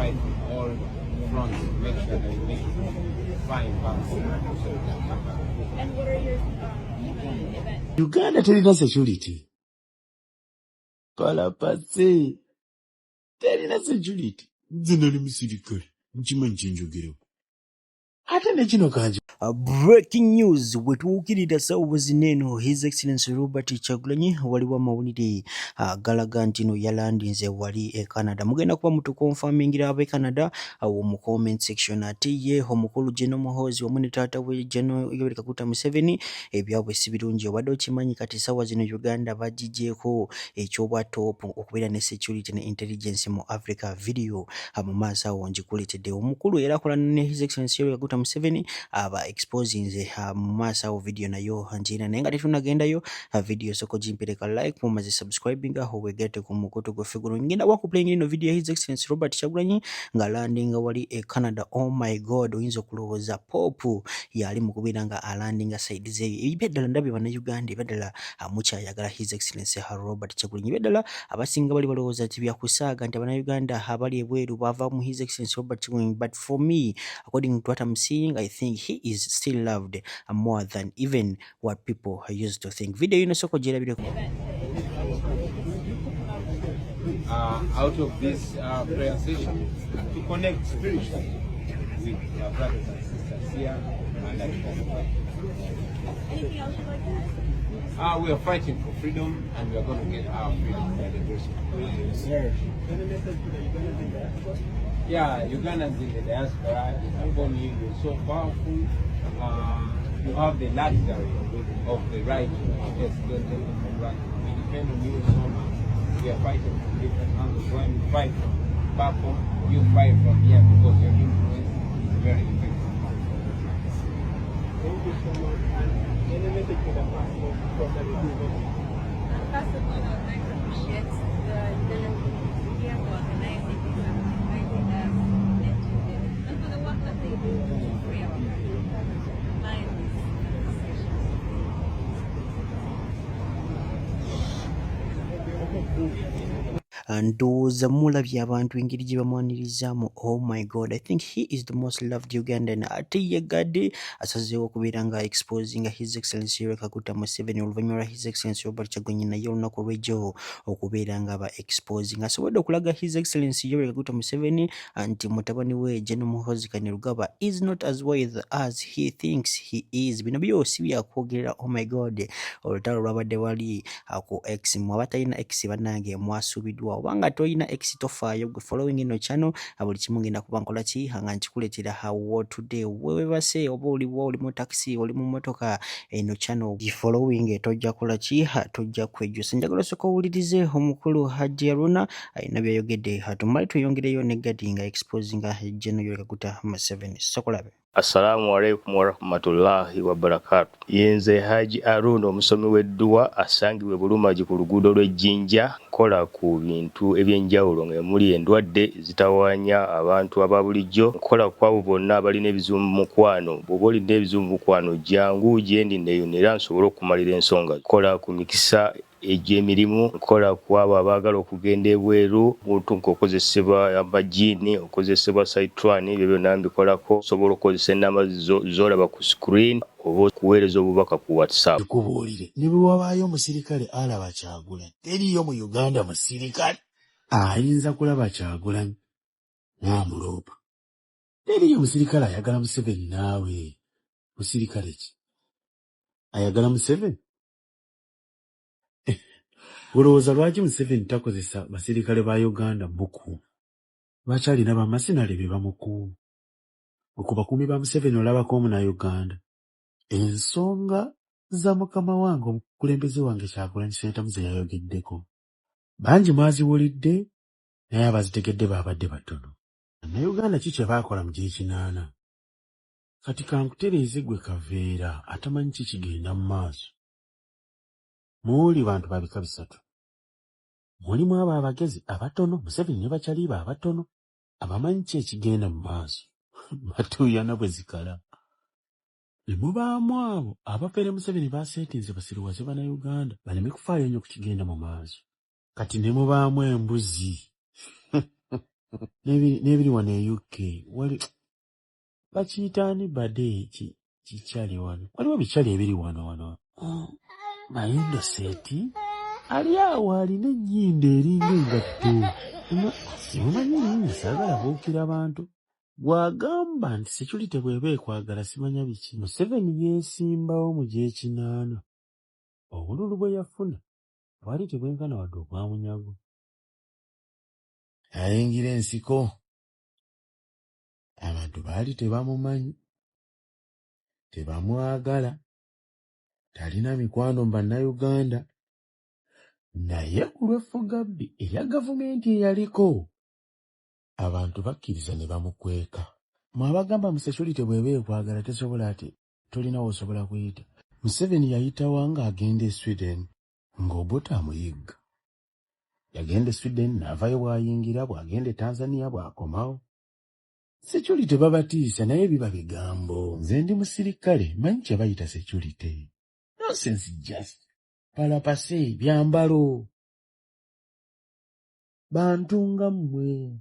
fight on all fronts to make sure that we make it fine back home. So we can come back. And what are your event? Uganda terina security. Kalapase terina security. Nze nali musirikale, nkimanyi kyenjogerako. Ate ne kino kangi. Breaking news wetuwukirira ssaawa zino eno, His Excellency Robert Kyagulanyi, waliwo amawulire galaga nti no yalandinze wali e Canada. Mugenda kuba mutukonfamingira ab'e Canada awo mu comment section. Ate ye omukulu General Muhoozi wamu ne taata we General Yoweri Kaguta Museveni ebyabwe si birungi. Obadde okimanyi kati ssaawa zino Uganda bagigyeko ekyobwa top okubeera ne security ne intelligence mu Africa? Video mu maaso awo ngikuleetedde. Omukulu era akola ne His Excellency Yoweri Kaguta Museveni aba exposinze mu maaso awo, video nayo ngiina. Naye nga tetunagendayo, video soko gimpereka like, mumaze subscribing aho wegatte ku mukutu gwaffe guno. Ngenda wakuplaying ino video ya His Excellency Robert Kyagulanyi nga landinga wali e Canada. Oh my God, oyinza okulowooza Pope yali mu kubeera nga alandinga side zeeyo. Ebyaddala ndabye Bannayuganda, ebyaddala mukyayagala His Excellency Robert Kyagulanyi. Ebyaddala abasinga bali balowooza nti byakusaaga nti Abannayuganda abali ebweru bava mu His Excellency Robert Kyagulanyi, but for me, according to what I'm seeing, I think he is still loved more than even what people used to think. Video ino soko gyerabireko. Out of this prayer session to connect spiritually with our brothers and sisters here and at home. Anything else you'd like to add? We are fighting for freedom and we are going to get our freedom by the grace of God. Yeah, Ugandans in the diaspora, upon you, you're so powerful. You have the luxury of the right to protest. Don't take it for granted. We depend on you so much. We are fighting from different angles. When we fight from back home, you fight from here because your influence is very effective. Thank you so much. And any message for the pastor from the event? First of all, I would like to appreciate the Ugandan community here for organizing this and inviting us and for the work that they do to free our country. Mind this session. Ndowooza mulabye abantu engeri gye bamwanirizaamu. Oh my God, I think he is the most loved Ugandan. Ate ye Gadi asazeewo okubeera nga exposinga His Excellency Yoweri Kaguta Museveni oluvannyuma lwa His Excellency Robert Kyagulanyi naye olunaku olw'ejjo okubeera nga ba exposing. Asobodde okulaga His Excellency Yoweri Kaguta Museveni nti mutabani we General Muhoozi Kainerugaba is not as wise as he thinks he is. Bino byo si byakwogerera. Oh my God, olutalo lwabadde wali ku X. Mwe abatalina X, bannange mwasuubiddwa. Obanga tolina X, tofaayo, gwe following eno channel, buli kimu ngenda kuba nkola ki nga nkikuleetera hawo today. Wewebase oba oliwo, oli mu taxi, oli mu motoka, eno channel following, tojja kola ki, tojja kwejjusa. Njagala osooka owulirize omukulu Hajji Haruna alina byayogedde, tumale tweyongereyo ne Gadi nga exposinga General Yoweri Kaguta Museveni. Sokolabe. Assalamu alaikum warahmatullahi wabarakatu. Yenze Haji Aruna, omusomi w'edduwa asangibwa e Bulumagi ku luguudo lw'Ejjinja. Nkola ku bintu ebyenjawulo nga muli endwadde ezitawaanya abantu aba bulijjo. Nkola ku abo bonna abalina ebizibu mu mukwano. Bw'oba olina ebizibu mu mukwano, jangu gye ndi neeyune era nsobole okumalira ensonga. Nkola ku mikisa egy'emirimu, nkola ku abo abaagala okugenda ebweru, muntu ng'okozesebwa amajiini, okozesebwa saitwani, ebyo byonna mbikolako. Osobola okukozesa ennamba z'olaba ku screen oba okuweereza obubaka ku WhatsApp. Nkubuulire, ne bwe wabaayo omusirikale alaba Kyagulanyi, teriiyo mu Uganda musirikale ayinza kulaba Kyagulanyi n'amuloopa. Teriiyo musirikale ayagala Museveni. Naawe musirikale ki ayagala Museveni? Olowooza lwaki Museveni takozesa basirikale ba Uganda mukuuma? Lwaki alina bamasinale be bamukuuma? Ku bakuumi ba Museveni olabako Omunnayuganda? Ensonga za mukama wange, omukulembeze wange Kyagulanyi Ssentamu ze yayogeddeko, bangi mwaziwulidde, naye abazitegedde baabadde batono. Bannayuganda ki kye baakola mu gy'ekinaana? Kati kankutereeze gwe kaveera atamanyi ki kigenda mu maaso. Muuli bantu ba bika bisatu. Mulimu abo abagezi abatono, Museveni ne bakyalibe abatono, abamanyi ki ekigenda mu maaso. Batuuyana bwe zikala. Ne mubaamu abo abafere Museveni baseetinze basiruwaze Bannayuganda baleme kufaayo nnyo ku kigenda mu maaso. Kati ne mubaamu embuzi. N'ebiri wano e UK wali bakiyita ani bade kikyali wano waliwo bikyali ebiri wano wano mayindoseeti ali awo alina ennyindo eringa engatto. Simumanyi linnya, saagala buukira bantu. Gw'agamba nti security bw'eba ekwagala simanya biki. Museveni yeesimbawo mu gy'ekinaana, obululu bwe yafuna bwali tebwenkana wadde obwa Munyago. Ayingira ensiko, abantu baali tebamumanyi, tebamwagala, talina mikwano mu Bannayuganda, naye ku lw'effugabbi erya gavumenti eyaliko, abantu bakkiriza ne bamukweka. Mwe abagamba mu security bw'eba ekwagala tesobola ati tolina w'osobola kuyita. Museveni yayitawa ng'agenda e Sweden ng'Obote amuyigga. Yagenda e Sweden n'avaayo bw'ayingira, bw'agenda e Tanzania bw'akomawo. Security babatiisa naye biba bigambo. Nze ndi musirikale manyi kye bayita security. Nonsense just. Palapase byambalo. Bantu nga mmwe.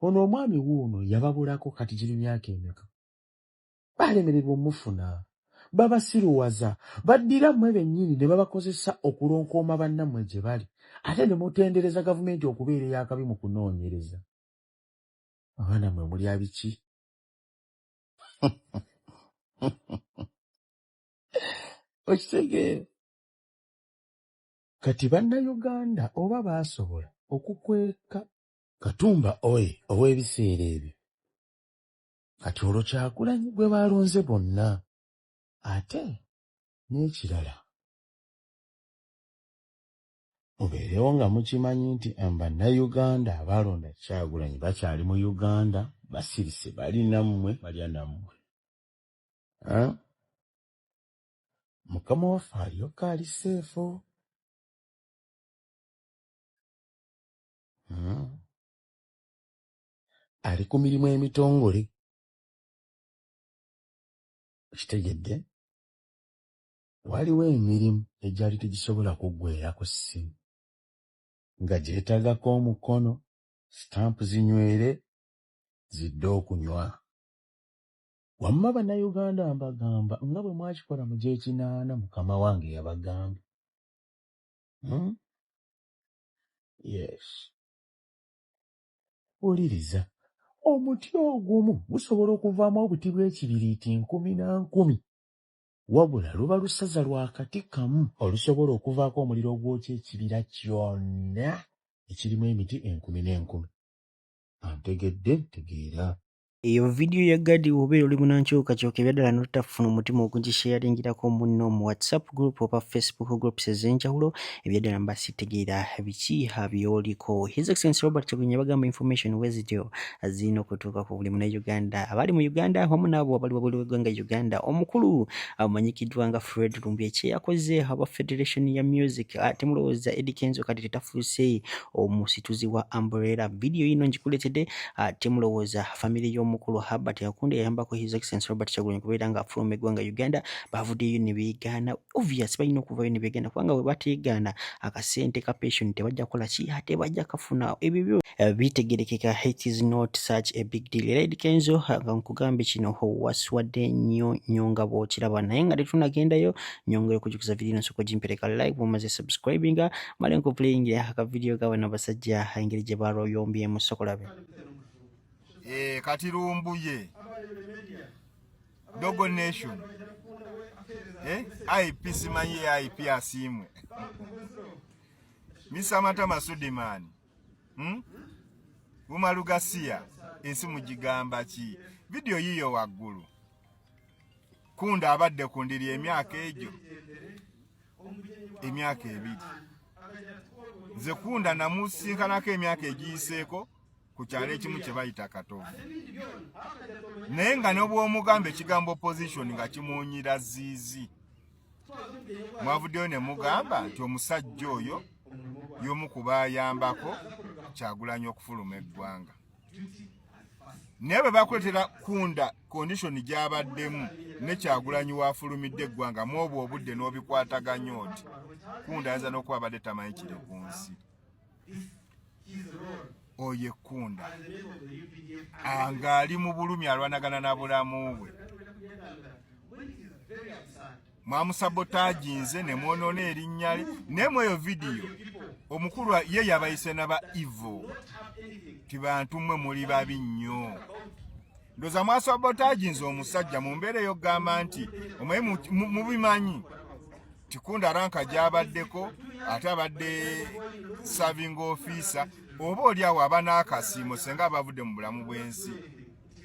Ono omwami wuuno yababulako kati giri myaka emeka? Baalemererwa omufuna. Babasiruwaza. Baddira mmwe bennyini ne babakozesa okulonkooma bannammwe gye bali. Ate ne mutendereza gavumenti okubeera ey'akabi mu kunoonyereza. Abaana mmwe mulya biki? Okitegeera? Kati Bannayuganda oba baasobola okukweka Katumba Oye ow'ebiseera ebyo, kati olwo Kyagulanyi gwe baalonze bonna. Ate n'ekirala mubeerewo nga mukimanyi nti Bannayuganda abaalonda Kyagulanyi bakyali mu Uganda, basirise, bali nammwe, balya nammwe. Mukama waffe alyoka ali seefo. Ali ku mirimu emitongole. Okitegedde? Waliwo emirimu egyali tegisobola kuggweera ku ssimu nga gyetaagako omukono, sitampu zinywere, zidde okunywa. Wamma Bannayuganda mbagamba nga bwe mwakikola mu gy'ekinaana mukama wange yabagamba. Yes. Wuliriza, omuti ogumu gusobola okuvaamu obuti bw'ekibiriiti nkumi na nkumi, wabula luba lusaza lwa kati kamu olusobola okuvaako omuliro ogwokya ekibira kyonna ekirimu emiti enkumi n'enkumi. Antegedde ntegeera. Eyo vidiyo ya Gadi bw'obeera oli munankyukakyuka ebyaddala n'otafuna omutima ogugisharingirako munno mu WhatsApp group oba Facebook groups ez'enjawulo, ebyaddala mba sitegeera biki by'oliko. His Excellency Robert Kyagulanyi yabagamba information wezityo zirina okutuuka ku buli Munnayuganda abali mu Uganda wamu n'abo abali wabweru w'eggwanga Uganda. Omukulu amanyikiddwa nga Fred Lumbuye kye yakoze aba Federation ya Music, ate mulowooza Eddy Kenzo kati tetafuuse omusituzi wa Umbrella. Vidiyo yino ngikuleetedde. Ate mulowooza famire y'omukulu Herbert Akunda yayambako His Excellency Robert Kyagulanyi kubeera nga afuluma eggwanga Uganda, bavuddeyo ne beegaana. Obvious balina okuvayo ne beegaana kubanga bwe bateegaana akasente ka pension tebajja kukola ki, ate bajja kafuna. Ebyo byo bitegerekeka, it is not such a big deal. Era Eddy Kenzo nga nkugambe kino waswadde nnyo nnyo nga bw'okiraba, naye nga tetunagendayo nyongera okujukiza vidiyo nsooka ogimpereka like bw'omaze subscribinga male nkuplayingira akavidiyo ga bano abasajja engeri gye balwayombyemu sokolabe. Kati Lumbuye Dogo Nation IP simanyi IP asiimwe Misamata Masudimani Umaru Gasiya ensi mugigamba ki? Vidiyo yiyo waggulu Kunda abadde ku ndiri emyaka egyo emyaka 2. Nze Kunda namusinkanako emyaka egiyiseeko ku kyalo ekimu kye bayita Katovu, naye nga n'obwomugamba ekigambo opposition nga kimunyira ziizi. Mwavuddeyo ne mugamba nti omusajja oyo y'omu ku baayambako Kyagulanyi okufuluma eggwanga, naye bwe bakuleetera Kunda condition gy'abaddemu ne Kyagulanyi w'afulumidde eggwanga mu obwo obudde n'obikwataganya oti Kunda ayinza n'okuba abadde tamanyi kiri ku nsi. Oyo Ekkunda ng'ali mu bulumi, alwanagana na bulamu bwe, mwamusabotaginze ne mwonoona erinnya lye. Naye mu eyo vidiyo omukulu ye yabayise naba evil, ti bantu mmwe muli babi nnyo. Ndoza mwasabotaginze omusajja mu mbeera ey'okugamba nti omanyi mubimanyi Tikunda ranka gy'abaddeko, ate abadde serving officer, oba oli awo aba n'akasiimo senga abavudde mu bulamu bw'ensi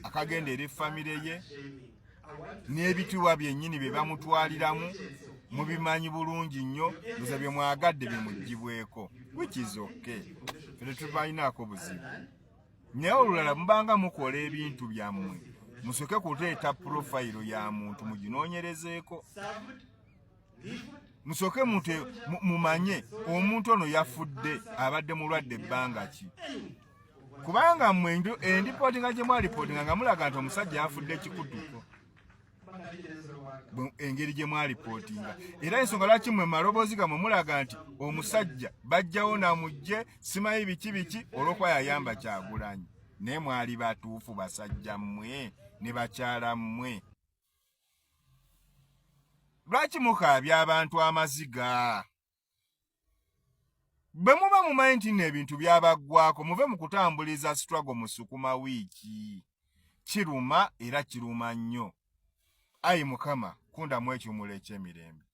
akagenda eri famire ye n'ebitiibwa byennyini bye bamutwaliramu. Mubimanyi bulungi nnyo, ndoza bye mwagadde bimugibweko, which is okay, ffe tetubalinaako buzibu. Naye olulala mubanga mukola ebintu byammwe, musoke kuleeta profile ya muntu muginoonyerezeeko, musooke muntu mumanye omuntu ono yafudde abadde mulwadde ebbanga ki, kubanga mmwe endipootinga gye mwalipootinga nga mulaga nti omusajja yafudde ekikutuko, engeri gye mwalipootinga. Era ensonga lwaki mmwe maloboozi gammwe mulaga nti omusajja bajjawo namujje simanyi biki biki olw'okuba yayamba Kyagulanyi, naye mwali batuufu, basajja mmwe ne bakyala mmwe? Lwaki mukaabya abantu amaziga bwe muba mumanyi nti nno ebintu byabaggwako? Muve mu kutambuliza struggle mu sukuma wiiki. Kiruma era kiruma nnyo. Ayi Mukama, kundamu ekiwumulo eky'emirembe.